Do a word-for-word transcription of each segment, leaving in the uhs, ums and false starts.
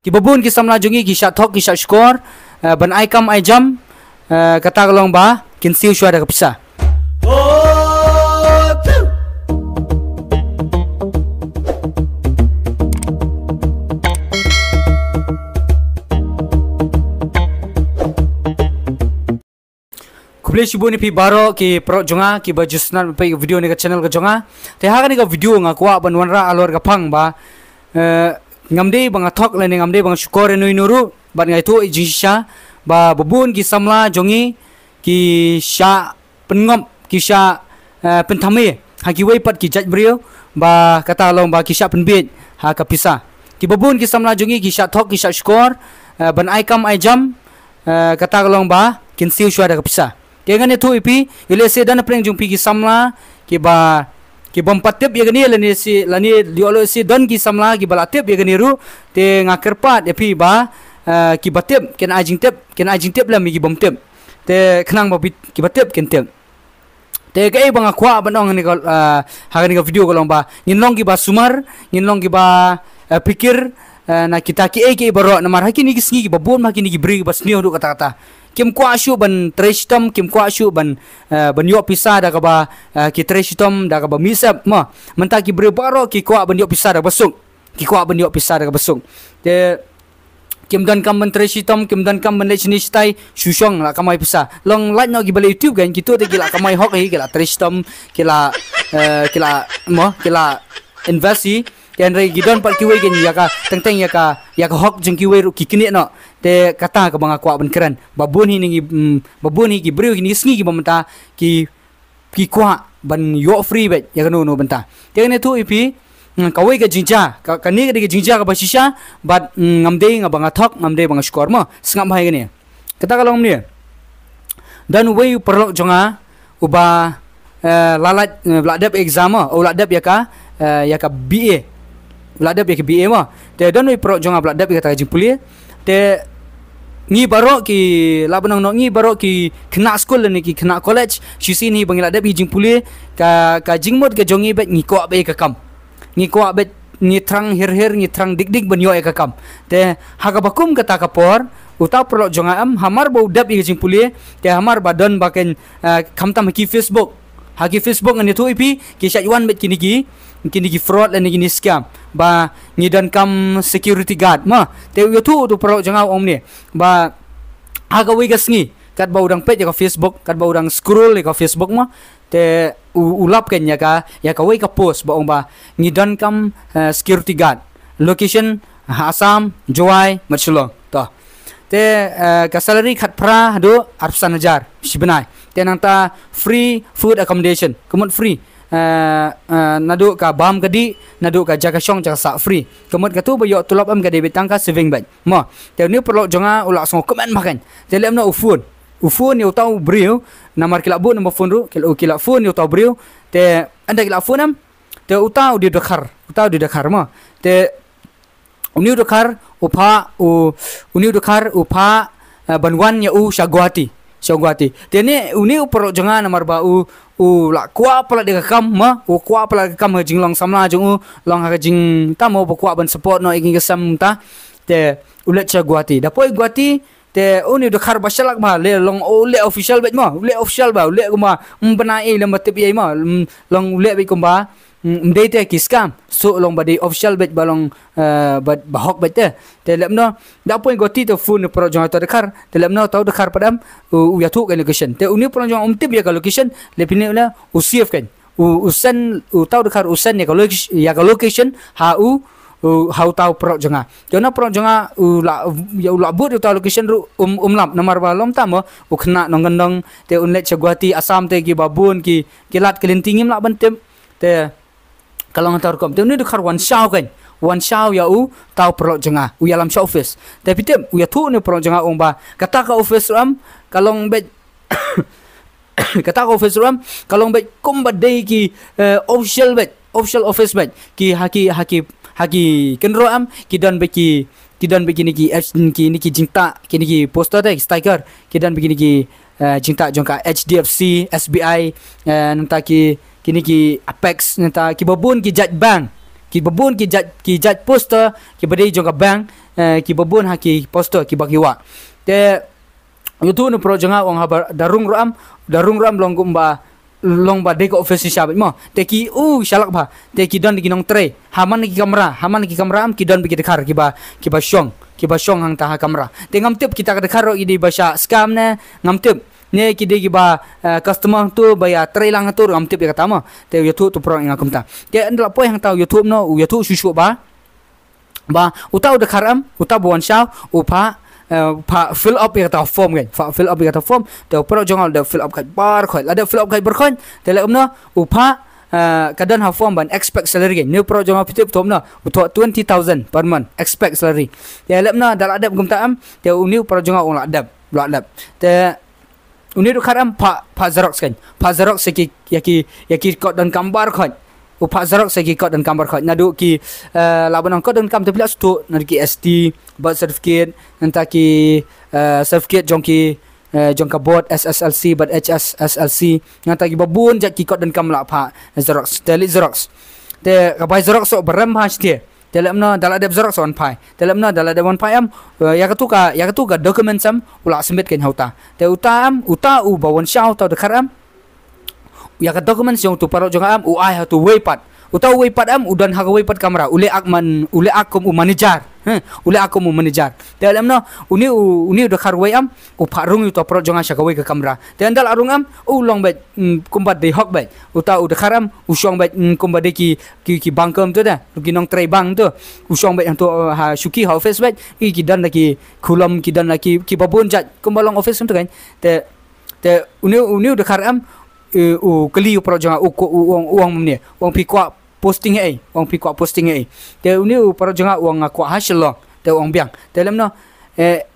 Ki babun ki samla jong ngi ki shah thok ki shah shkor, eh, ban ai kam ai jam, eh, kata ka long ba kin siew shuwa da ka pisa. Khublei shibun ïa phi baroh ki paralok jong nga kiba ju sngap peit video ne ka channel ka jong nga. Te ha kane ka video nga kwah ban wanrah halor ka phang ba, eh, ngam dei ba nga thok lane ngam dei ba nga shukor ïa uno uno ruh, bad nga ïathuh jingshisha ba babun ki samla jong ngi ki shah pynngop, ki shah, eh, pynthame ha kiwei pat ki jait briew, ba kata long ba ki shah pynbiej ha ka pisa. Ki babun ki samla jong ngi ki shah thok ki shah shkor, eh, ban ai kam ai jam, eh, kata ka long ba kin siew shuwa da ka pisa. Te ngan ïathuh ïa phi, ïoh lehse don hapdeng jong phi ki samla kiba, ki bym pat tip ïa kane, lane shi, lane ïoh lehse don ki samla kiba la tip ïa kane ruh. Te nga kyrpad ïa phi ba, eh, kiba tip kin ai jingtip, kin ai jingtip lem ïa ki bym tip. Te khnang ba bit kiba tip kin tip. Te kaei ba nga kwah ban ong ha kane ka, ah, ha kane ka video ka long ba ngin long kiba sumar, ngin long kiba, eh, phikir, eh, na kita kiei kiei baroh, namar ha kine ki sngi kiba bun, ha kine ki briew kiba sniew haduh katta katta, kim kwah shuh ban trei shitom, kim kwah shuh ban, eh, ban ïoh pisa da kaba, eh, ki trei shitom da kaba mih sep mo. Mynta ki briew baroh ki kwah ban ïoh pisa da kaba suk. Ki kwah ban ïoh pisa da kaba suk. Te kim donkam ban trei shitom, kim donkam ban leit shane shatai, shu shong la kamai pisa. Long lait noh kiba leh YouTube kan, kito te ki la kamai hok hi, ki la trei shitom, ki la, eh, ki la, mo, ki la invest hi. Te hynrei ki don pat kiwei kan ïa ka, teng teng ïa ka, ïa ka hok jong kiwei ruh ki knieh noh. Te kata kaba nga kwah ban kren. Babun hi ne ngi, mm, babun hi ki briew kine ki sngi kiba mynta ki ki kwah ban ïoh free beit ïa kano kano bynta. Te ngan ïathuh ïa phi, mm, kawei ka jingjia, ka, kane ka dei ka jingjia kaba shisha, bad, mm, ngam dei nga ba nga thok, ngam dei ba nga shukor mo. Sngap bha ïa kane. Kata ka long kumne. Don uwei u paralok jong nga uba, eh, la lait, eh, la dep exam mo, u la dep ïa ka, eh, ïa ka B A. La dep ïa ka B A mo. Te don uwei u paralok jong nga ba la dep ïa kata ka jingpule. Te ngi baroh ki, lah ban ong noh, ngi baroh ki khynnah skul lane ki khynnah college, shisien hi ba ngi la dep ïa ka jingpule, ka, ka jingmut ka jong ngi beit ngi kwah beit ïa ka kam. Ngi kwah beit, ngi thrang hir hir, ngi thrang dik dik ban ïoh ïa ka kam. Te ha kaba kum kata ka por, uta u paralok jong nga em, hamar ba u dep ïa ka jingpule, te hamar ba don ba kan, eh, khamtam ha ki Facebook. Ha ki Facebook ngan ïathuh ïa phi, ki shait wan beit kine ki, kine ki fraud lane kine ki scam. Ba ngi donkam security guard mo. Te u ïathuh uta u paralok jong nga u ong kumne ba ha kawei ka sngi, katba u dang peit ïa ka Facebook, katba u dang scroll ïa ka Facebook mo. Te u, u lap kan ïa ka, ïa kawei ka post ba ong ba ngi donkam, eh, security guard. Location ha Assam, Jowai, bad Shillong. To. Te, eh, ka salary khatphra haduh arphew san hajar shi bnai. Te nangta free food accommodation, ka mut free. Eh, eh, naduh ka bam ka dih, naduh ka jaka shong jaka sah free. Ka mut katu ba ïoh tulop em, ka dei beit tang ka saving beit mo. Te une u paralok jong nga u la sngewkmen bha kan. Te lehnoh u phone. U phone ïa uta u briew, namar ki la bud number phone ruh, ki la, ki la phone ïa uta u briew. Te ynda ki la phone em, te uta u dei u dkhar, uta u dei u dkhar mo. Te une u dkhar u phah, u, une u dkhar u phah, eh, ban wan ïa u sha Guwahati, sha Guwahati. Te une, une u paralok jong nga namar ba u, u la kwah palat ïa ka kam mo, u kwah palat ïa ka kam ha ka jinglong samla jong u, long ha ka jingta mo ba kwah ban support noh ïa kine ki sem mynta. Te u leit sha Guwahati. Da poi Guwahati, te une u dkhar ba shalak bha, leh long u leh official beit mo, u leh official bha, u leh kumba ym bna ei lem ba tip ei mo, mm, long u leh beit kumba, mm, ym dei te ki scam. So long ba dei official beit ba long, eh, ba, ba hok beit te. Te lehnoh, da poi Guwahati te phone u paralok jong nga uta u dkhar, te lehnoh uta u dkhar pat em, u, u ïathuh ka location. Te une u paralok jong nga um tip ïa ka location, lehse phin leh u save kan. U, u send, uta u dkhar u send ïa ka loc-, ïa ka location ha u, u, ha uta u paralok jong nga. Te une u paralok jong nga u la, ïa u la bud ïa uta u location ruh um, um lap namar ba long tam mo, u khynnah nongkyndong, te un leit sha Guwahati, Assam te kiba bun ki, ki lad ki lynti ngim lah ban tip. Te ka long hangta rukom. Te une u dkhar wan shaw kan, wan shaw ïa uta u paralok jong nga, u ïalam sha office. Te phi tip, u ïathuh une u paralok jong nga u ong ba kata ka office ruh em, ka long beit kata ka office ruh em, ka long beit kumba dei ki, eh, official beit, official office beit. Ki ha ki, ha ki, ha ki kynroh em, ki don beit ki, ki don beit kine ki, eh, kine ki jingtah, kine ki poster te, ki sticker, ki don beit kine ki, eh, jingtah jong ka H D F C, S B I, eh, nangta ki, kine ki Apex, nangta kiba bun ki jait bank, kiba bun ki jait, ki jait poster, kiba dei jong ka bank, eh, kiba bun ha ki poster kiba ki wah. Te u ïathuh u paralok jong nga u ong haba da rung ruh em, da rung ruh em long kumba, long ba dei ka office shisha beit mo. Te ki u shalak bha. Te ki don ki nongtrei. Ha man ki kamra, ha man ki kamra em ki don beit ki dkhar kiba, kiba shong, kiba shong hangta ha kamra. Te ngam tip kita ka dkhar ruh ki dei ba shah scam ne, ngam tip. Ne ki dei kiba, eh, customer tu ba ïa trei lang tu ngam tip ïa kata mo. Te u ïathuh u paralok ïa nga kumta. Te ynda la poi hangta u ïathuh no, u ïathuh shuh shuh ba ba uta u dkhar em, uta ba wan shaw, u phah, eh, phah fill up ïa kata form kan. Phah fill up ïa kata form, te u paralok jong nga u la dep fill up kait bar khoit, la dep fill up kait bar khoit, te leh kumno, u phah, eh, ka don ha form ban expect salary kan. Une u paralok jong nga phi tip u thoh kumno, u thoh twenty thousand per month, expect salary. Te leh kumno, da la dep kumta em, te une u paralok jong nga u la dep, la dep. Te une u dkhar em phah, phah xerox kan. Phah xerox ïa ki, ïa ki, ïa ki kot donkam bar khoit. U phah xerox ïa ki kot donkam bar khoit. Naduh ki, eh, lah ban ong kot donkam te phi lah shu thoh, naduh ki S T, birth certificate, nangta ki, eh, certificate jong ki, eh, jong ka board S S L C bad H S S L C. Nangta kiba bun jait ki kot donkam lah phah xerox. Te leit xerox. Te ka bai xerox shuh ba rem bha shisha. Te leh kumno, da la dep xerox wan phai. Te leh kumno, da la dep wan phai em, eh, ïa katu ka, ïa katu ka documents em u la submit kan ha uta. Te uta em, uta uba wan shaw, uta u dkhar em, ïa ka documents jong utu u paralok jong nga em u ai ha utu uwei pat. Uta uwei pat em u don ha kawei pat kamra, u leh ak man, u leh ak kum u manager. He, u leh ak kum u manager. Te leh kumno, une u, une u dkhar uwei em u phah rung ïa uta u paralok jong nga sha kawei ka kamra. Te ynda la rung em u long beit, mm, kumba dei hok beit. Uta u dkhar em u shong beit, mm, kumba dei ki, ki, ki bank kumto de, ki nongtrei bank to. U shong beit hangto, eh, ha shuki ha office beit, ki, ki don la ki khulom, ki don la ki, kiba bun jait, kumba long office kumto kan. Te, te une, une u dkhar em, eh, u kylli u paralok jong nga, u ko-, u ong, u ong mynne, u ong phi kwah posting haei, u ong phi kwah posting haei. Te une u paralok jong nga u ong nga kwah ha Shillong, te u ong biang. Te leh kumno, eh,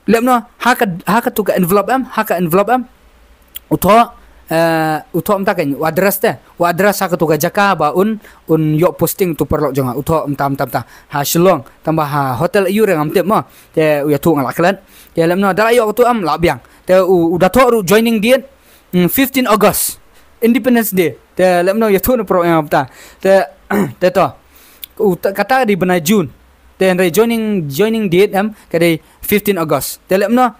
leh kumno, ha ka, ha katu ka envelope em, ha ka envelope em u thoh, eh, u thoh mynta kan, u address te, u address ha katu ka jaka ba un, un ïoh posting utu u paralok jong nga, u thoh mynta, mynta, mynta ha Shillong, tangba ha hotel aiu re ngam tip mo. Te u ïathuh nga la klet. Te leh kumno, da la ïoh katu em la biang. Te u, u da thoh ruh joining date, mm, fifteen August, Independence Day. Te leh kumno, ïathuh u paralok ïa nga mynta. Te, te to, u ta, kata ka dei bnai June. Te hynrei joining, joining date em ka dei fifteen August. Te leh kumno,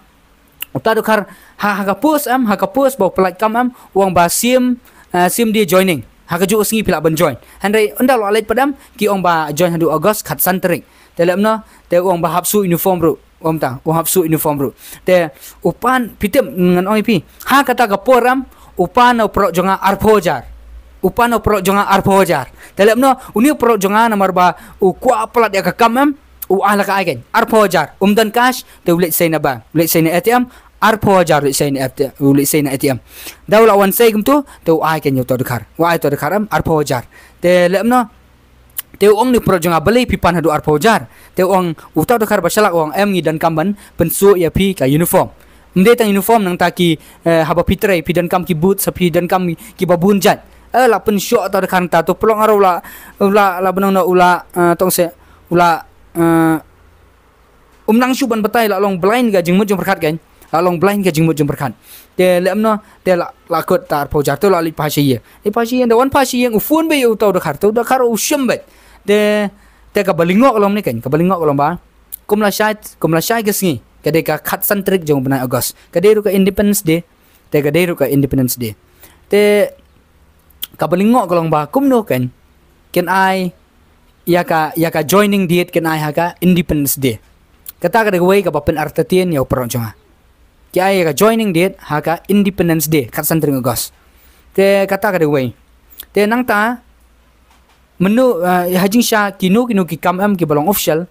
uta u dkhar ha, ha ka post em, ha ka post ba u pyllait kam em u ong ba same, eh, same day joining. Ha kajuh ka sngi phi lah ban join. Hynrei ynda u la leit pat em ki ong ba join haduh August khatsan tarik. Te leh kumno, te u ong ba hap suh uniform ruh. U ong mynta, u hap suh uniform ruh. Te u pan, phi tip ngan ong ïa phi, ha kata ka por em u pan u paralok jong nga arphew hajar. U pan u paralok jong nga arphew hajar. Te leh kumno, une u paralok jong nga namar ba u kwah palat ïa ka kam em, u ai la ka ai kan, arphew hajar. Um don cash, te u leit sei na bank, u leit sei na A T M, arphew hajar u leit sei na A T M, u leit sei na A T M. Da u la wan sei kumto, te u ai kan ïa uta u dkhar. U ai uta u dkhar em arphew hajar. Te leh kumno, te u ong une u paralok jong nga balei phi pan haduh arphew hajar. Te u ong, uta u dkhar ba shalak u ong em ngi donkam ban pynsuh ïa phi ka uniform. Ym dei tang uniform nangta ki, eh, haba phi trei phi donkam ki boots, ha phi donkam kiba bun jait. Eh, la pynshoh uta u dkhar nangta, utu u paralok nga ruh u la, u la, la ban ong no u la, eh, tong se, u la, eh, um nang shuh ban batai, la long blind ka jingmut jingpyrkhat kan. La long blind ka jingmut jingpyrkhat. Te leh kumno, te la, la kut ta arphew hajar, te la leit phah sha ïing. Leit phah sha ïing, da wan phah sha ïing u phone beit ïa uta u dkhar, uta u dkhar u shim beit. Te, te kaba lyngngoh ka long ne kan, kaba lyngngoh ka long ba kum lashai, kum lashai ka sngi ka dei ka khatsan tarik jong u bnai August. Ka dei ruh ka Independence Day. Te ka dei ruh ka Independence Day. Te kaba lyngngoh ka long ba kumno kan kin ai ïa ka, ïa ka joining date kin ai ha ka Independence Day. Kata ka dei kawei kaba pynartatien ïa u paralok jong nga. Ki ai ïa ka joining date ha ka Independence Day, khatsan tarik August. Te kata ka dei kawei. Te nangta mynno, eh, ha jingshisha kino kino ki kam em kiba long official,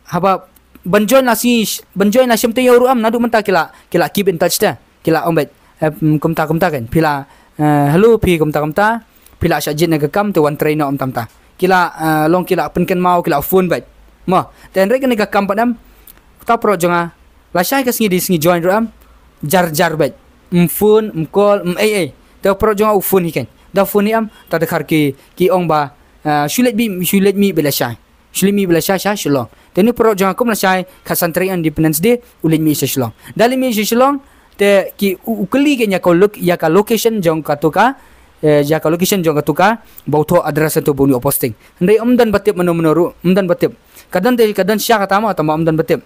haba ban join la sngi, ban join la shem taïew ruh em, naduh mynta ki la, ki la keep in touch te. Ki la ong beit, eh, kumta kumta kan. Phi la, eh, hello phi kumta kumta. Phi la shah jied na ka kam te wan trei noh kumta kumta. Ki la, eh, long ki la pynkynmaw, ki la phone beit. Mo, te hynrei kane ka kam pat em, uta u paralok jong nga, lashai ka sngi dei sngi join ruh em, jar jar beit. Ym phone, ym call, ym ei ei. Te u paralok jong nga u phone hi kan. Da phone hi em, uta u dkhar ki, ki ong ba, eh, shu leit beit, shu leit mih beit lashai. Shu leit mih beit lashai sha Shillong. Te une u paralok jong nga kum lashai khatsan tarik Independence Day u leit mih sha Shillong. Da leit mih sha Shillong te ki u, u kylli kan ïa ka lo-, ïa ka location jong katu ka, eh, ïa ka location jong katu kaba u thoh address hangto ba un ïoh posting. Hynrei ym don ba tip mano mano ruh, ym don ba tip. Ka don te, ka don shisha kata mo, tangba ym don ba tip.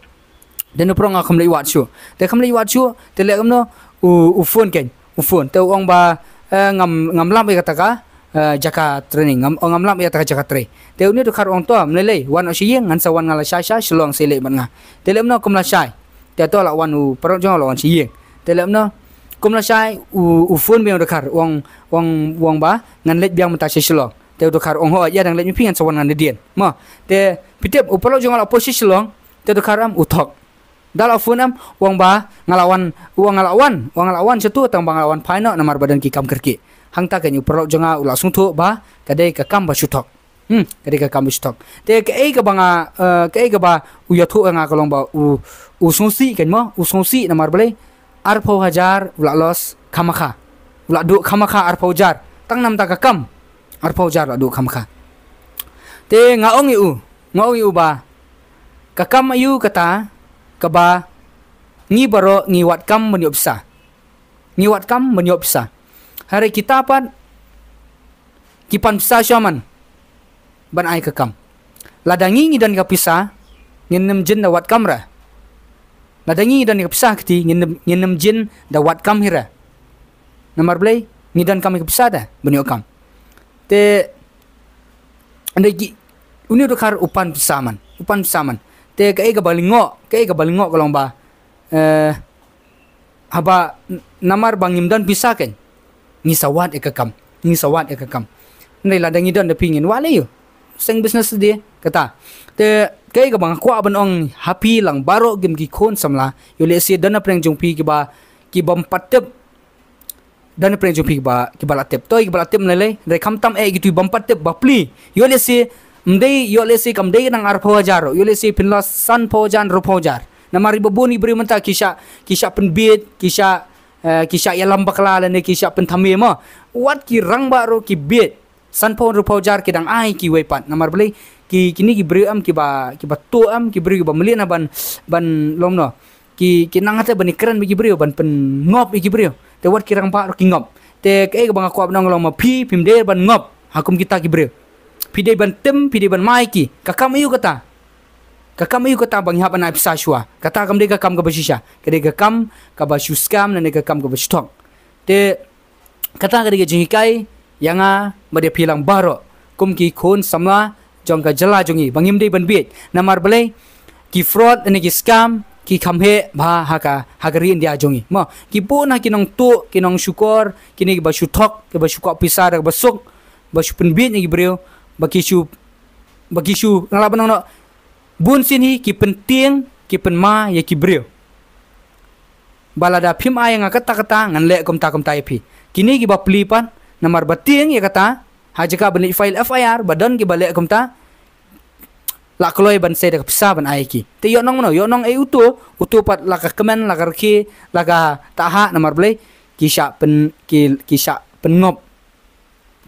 Te une u paralok jong nga kam leit wad shuh. Te kam leit wad shuh, te leh kumno, u, u phone kein. U phone. Te u ong ba, eh, ngam, ngam lap ïa kata ka, eh, jaka training. Ngam, ngam lap ïa kata ka jaka trei. Te une u dkhar u ong to, ym lei lei, wan noh sha ïing, ngan sa wan nga la shai sha Shillong sa leit bad nga. Te leh kumno kum la shai. Te to la wan u paralok jong nga la wan sha ïing. Te leh kumno kum la shai u, u phone biang u dkhar, u ong, u ong, u ong ba, ngan leit biang mynta sha Shillong. Te u dkhar u ong hooid, ïa dang leit ma phi ngan sa wan nga nadien. Mo, te phi tip, u paralok jong nga la poi sha Shillong, te u dkhar em u thok. Da la phone em, u ong ba, nga la wan, u ong nga la wan, u ong nga la wan shatu, tangba nga la wan phai noh, namar ba don ki kam kyrkieh. Hangta kein u paralok jong nga u la sngewthuh ba, ka dei ka kam ba shu thok. Hmm, ka dei ka kam ba shu thok. Te kaei kaba nga, eh, kaei kaba u ïathuh ïa nga ka long ba u, u sngewsih kein mo, u sngewsih namar balei, arphew hajar u la loss khamkha. U la duh khamkha arphew hajar. Tang namar ka kam. Arphew hajar u la duh khamkha. Te nga ong ïa u, nga ong ïa u ba, ka kam aïu kata, kaba ngi baroh ngi wad kam ban ïoh pisa. Ngi wad kam ban ïoh pisa. Hynrei kita pat ki pan pisa shuwa man ban ai ka kam. Lada ngi ngi don ka pisa, ngin ym jin da wad kam re. Lada ngi ngi don ka pisa kti, ngin ym, ngin ym jin da wad kam hi re. Namar balei, ngi don kam ïa ka pisa da ban ïoh kam. Te, ande ki, une u dkhar u pan pisa man, u pan pisa man. Te kaei kaba lyngngoh, kaei kaba lyngngoh ka long ba, eh, haba n-, namar ba ngim don pisa kein, ngi sa wad ïa ka kam, ngi sa wad ïa ka kam. Hynrei lada ngi don da phi ngin wad lei ïa u seng business de kata. Te kaei kaba nga kwah ban ong ha phi lang baroh kum ki khun samla, ïoh lehse don na pdeng jong phi kiba, ki bym pat tip, don na pdeng jong phi kiba, kiba la tip. To kiba la tip ym lei lei, hynrei khamtam eh kito ki bym pat tip ba plie. Ïoh lehse, ym dei, ïoh lehse kam dei nang arphew hajar, ïoh lehse phin loss sanphew hajar, hynriewphew hajar. Namar ba bun ki briew mynta ki shah, ki shah pynbieit, ki shah, eh, ki shah ïalam bakla lane ki shah pynthymmai mo. Wat ki rangbah ruh ki bieit. Sanphew hynriewphew hajar ki dang ai kiwei pat. Namar balei, ki, kine ki briew em kiba, kiba tuh em, ki briew kiba mlien ban, ban long no. Ki, ki nang hate ban ïakren bad ki briew, ban pynngop ïa ki briew. Te wat ki rangbah ruh ki ngop. Te kaei kaba nga kwah ban ong long ma phi, phim dei ban ngop ha kum kita ki briew. Phi dei ban tim, phi dei ban mai ki. Ka kam aïu kata? Ka kam aïu kata ba ngi hap ban ai pisa shuwa? Kata kam dei ka kam kaba shisha. Ka dei ka kam kaba shu scam lane ka kam kaba shu thok. Te kata ka dei ka jinghikai ïa nga bad ïa phi lang baroh kum ki khun samla jong ka jylla jong ngi ba ngim dei ban bieit. Namar balei, ki fraud ne ki scam ki kham heh bha ha ka, ha ka ri India jong ngi. Mo, ki bun ha ki nongtuh, ki nongshukor, kine kiba shu thok, kiba shu kwah pisa da kaba suk, ba shu pynbieit ïa ki briew, ba ki shu, ba ki shu, nga lah ban ong noh, bun sien hi ki pyntieng, ki pynma ïa ki briew. Ba lada phim ai ïa nga kata kata, ngan leh kumta kumta ïa phi. Kine kiba plie pat, namar ba tieng ïa kata, ha jaka ban leit file F I R, ba don kiba leh kumta, la kloi ban sei da ka pisa ban ai ïa ki. Te ïoh nong mano, ïoh nong ei uto, uto pat la ka kmen, la ka rkhie, la ka tahak, namar balei, ki shah pyn, ki, ki shah pynngop.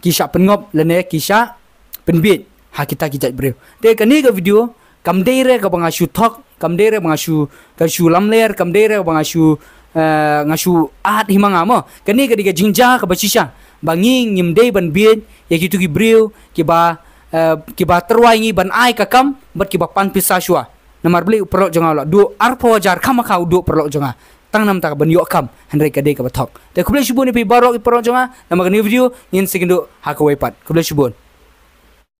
Ki shah pynngop lane ki shah pynbieit ha kita ki jait briew. Te kane ka video kam dei re kaba nga shu thok, kam dei re ba nga shu, ka shu lamler, kam dei re ba nga shu, eh, nga shu ad hi ma nga mo. Kane ka dei ka jingjia kaba shisha ba ngi ngim dei ban bieit ïa kito ki briew kiba, eh, kiba tyrwa ïa ngi ban ai ka kam bad kiba pan pisa shuwa. Namar balei, u paralok jong nga u la duh arphew hajar, kham ma kha u duh paralok jong nga. Tang namar kata ban ïoh kam, hynrei ka dei kaba thok. Te khublei shibun ïa phi baroh ki paralok jong nga, namar kane ka video ngin sa ïakynduh ha kawei pat. Khublei shibun.